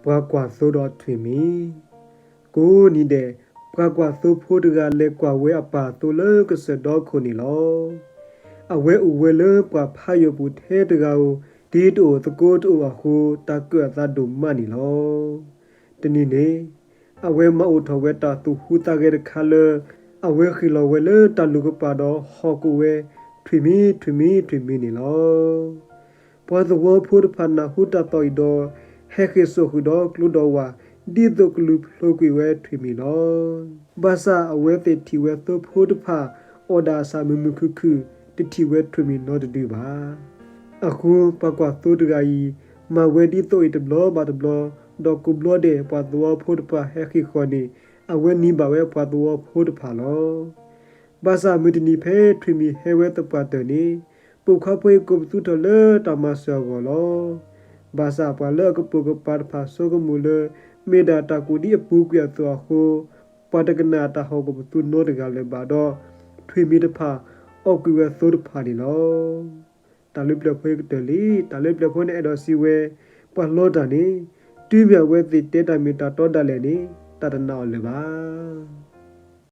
ပှၤကွၢ်သိဒီးထွံၣ်မံၤ. ကိးနံၤဒဲး ပှၤကွၢ်သိဖိတဂၤလဲၤကွၢ်ဝဲအပၢ်အသိလၢကစၢၢ်ဒီခိၣ်န့ၣ်လီၤ. အဝဲအိၣ်ဝဲလၢပှၤဖးယိာ်ပူၤထဲတဂၤဧိၤ, ဒ့တအိၣ်သကိးတအိၣ်အဃိ တၢ်ကၢၣ်အသးဒိၣ်မးန့ၣ်လီၤ. တနံၤန့ၣ် အဝဲမၤအိၣ်ထီၣ်ဝဲတၢ်သူၣ်ဟူးသးဂဲၤတခါလၢ အဝဲဃ့ၣ်လီၤဝဲလၢတၢ်လူၢ်ကပာ်ဒီးဟီၣ်ကိးဝဲ ထွံၣ်မံၤ ထွံၣ်မံၤ ထွံၣ်မံၤန့ၣ်လီၤ. ပှၤသဝီဖိတဖၣ်နၢ်ဟူတၢ်သီၣ်အံၤဒီး ဟဲဃ့ၢ်စိာ်ဃုာ်ဒီးကျိဒီးဝၢ် ဒ်သိးကလူၤဖျိးကွံာ်ဝဲထွံၣ်မံၤလီၤ. ဘၣ်ဆၣ်အဝဲသ့ၣ်ထံၣ်ဝဲသိဖိတဖၣ် အီၣ်ဒၣ်အဆၣ်မုာ်မုာ်ခုၣ်ခုၣ် တထံၣ်ဝဲထွံၣ်မံၤနီတဒုဘၣ်. အဃိပှၤကွၢ်သိတဂၤအံၤ မၤဝဲဒ်သိးအံၤတဘျီဘၣ်တဘျီ, ဒီးကိးဘျီဒဲးပှၤသဝီဖိတဖၣ်ဟဲဃ့ၢ်ဃီၤန့ၣ် အဝဲနံၤဘၣ်ဝဲပှၤသဝီဖိတဖၣ်လီၤ. ဘၣ်ဆၣ်မုၢ်တနံၤဖဲထွံၣ်မံၤဟဲဝဲသပှၢ်တၢၢ်န့ၣ် ပိာ်ခွါဖိအံၤကိးပသူထီၣ်လၢတၢ်မၤစၢၤအဂီၢ်လီၤ. ဘၣ်ဆၣ်ပှၤလၢအကပိာ်ကပၤတဖၣ်ဆိကမိၣ်လၢ မ့ၢ်ဒၣ်တၢ်ကူၣ်ဒံအပူၤကွံာ်အသိးအဃိ ပှၤတကနၣ်အတၢ်ဟီၣ်ကိးပသူနီတဂၤလၢၤဘၣ်ဒီး ထွံၣ်မံၤတဖၣ်အီၣ်ကွံာ်ဝဲသိတဖၣ်န့ၣ်လီၤ. တၢ်လၢပျၢၤဖိအံၤကတၢၢ်လံ. တၢ်လၢပျၢၤဖိန့ၣ်အဲၣ်ဒိးစံးဝဲ ပှၤလီတၢ်န့ၣ် တုၤမ့ၢ်အဝဲသ့ၣ်တဲတၢ်မ့ၢ်တၢ်တီဒၣ်လဲာ်န့ၣ် တၢ်တနာ်အီၤလၢၤဘၣ်.